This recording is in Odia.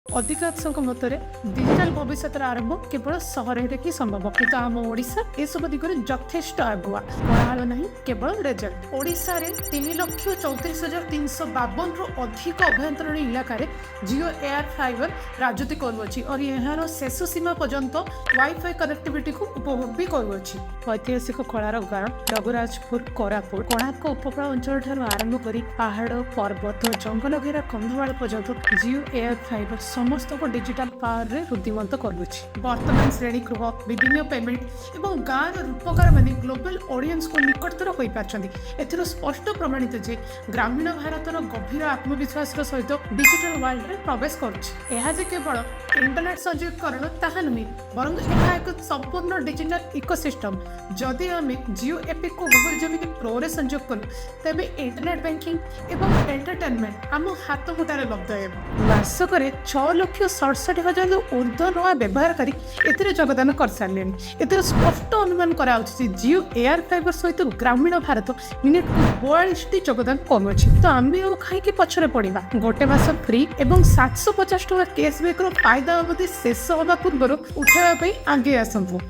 ଅଧିକାଂଶଙ୍କ ମତରେ ଡିଜିଟାଲ ଭବିଷ୍ୟତର ଆରମ୍ଭ କେବଳ ସହରରେ ହିଁ ସମ୍ଭବ। କିନ୍ତୁ ଆମ ଓଡ଼ିଶା ଏସବୁ ଦିଗରେ ଯଥେଷ୍ଟ ଆଗୁଆ। କୋଳାହଳ ନାହିଁ, କେବଳ ରେଜଲ୍ଟ। ଓଡ଼ିଶାରେ 3,34,352ରୁ ଅଧିକ ଅଭ୍ୟନ୍ତରୀଣ ଇଲାକାରେ ଜିଓ ଏୟାର ଫାଇବର ରାଜୁତି କରୁଅଛି ଓ ଏହାର ଶେଷ ସୀମା ପର୍ଯ୍ୟନ୍ତ ୱାଇଫାଇ କନେକ୍ଟିଭିଟିକୁ ଉପଭୋଗ ବି କରୁଅଛି। ଐତିହାସିକ କଳାର ଗାଁ ରଘୁରାଜପୁର, କୋରାପୁଟ, କୋଣାର୍କ ଉପକୂଳ ଅଞ୍ଚଳଠାରୁ ଆରମ୍ଭ କରି ପାହାଡ଼, ପର୍ବତ, ଜଙ୍ଗଲ ଘେରା କନ୍ଧମାଳ ପର୍ଯ୍ୟନ୍ତ ଜିଓ ଏୟାର ଫାଇବର ସମସ୍ତଙ୍କୁ ଡିଜିଟାଲ ପାୱାରରେ ଋଦ୍ଧିମନ୍ତ କରୁଅଛି। ବର୍ତ୍ତମାନ ଶ୍ରେଣୀଗୃହ, ବିଭିନ୍ନ ପେମେଣ୍ଟ ଏବଂ ଗାଁର ରୂପକାରମାନେ ଗ୍ଲୋବାଲ ଅଡ଼ିଏନ୍ସକୁ ନିକଟତର ହୋଇପାରିଛନ୍ତି। ଏଥିରୁ ସ୍ପଷ୍ଟ ପ୍ରମାଣିତ ଯେ ଗ୍ରାମୀଣ ଭାରତର ଗଭୀର ଆତ୍ମବିଶ୍ୱାସର ସହିତ ଡିଜିଟାଲ ୱାର୍ଲଡରେ ପ୍ରବେଶ କରୁଛି। ଏହା ଯେ କେବଳ ଇଣ୍ଟରନେଟ୍ ସଂଯୋଗୀକରଣ ତାହା ନୁହେଁ, ବରଂ ଏହା ଏକ ସମ୍ପୂର୍ଣ୍ଣ ଡିଜିଟାଲ ଇକୋସିଷ୍ଟମ। ଯଦି ଆମେ ଜିଓ ଏପିକକୁ ଗୁଗଲ ଜେମିନି ପ୍ରୋରେ ସଂଯୋଗ କରୁ, ତେବେ ଇଣ୍ଟରନେଟ୍ ବ୍ୟାଙ୍କିଂ ଏବଂ ଏଣ୍ଟରଟେନମେଣ୍ଟ ଆମ ହାତ ମୁଠାରେ ଲବ୍ଧ ହେବ। ମାସକରେ 6,67,000ରୁ ଉର୍ଦ୍ଧ୍ୱ ନୂଆ ବ୍ୟବହାରକାରୀ ଏଥିରେ ଯୋଗଦାନ କରିସାରିଲେଣି। ଏଥିରେ ସ୍ପଷ୍ଟ ଅନୁମାନ କରାଯାଉଛି ଯେ ଜିଓ ଏୟାର ଫାଇବର ସହିତ ଗ୍ରାମୀଣ ଭାରତ ମିନିଟକୁ 42ଟି ଯୋଗଦାନ କରୁଅଛି। ତ ଆମେ ଆଉ କାହିଁକି ପଛରେ ପଡ଼ିବା? ଗୋଟେ ମାସ ଫ୍ରି ଏବଂ 750 ଟଙ୍କା କ୍ୟାସବ୍ୟାକ୍ର ଫାଇଦା ଅବଧି ଶେଷ ହେବା ପୂର୍ବରୁ ଉଠାଇବା ପାଇଁ ଆଗେଇ ଆସନ୍ତୁ।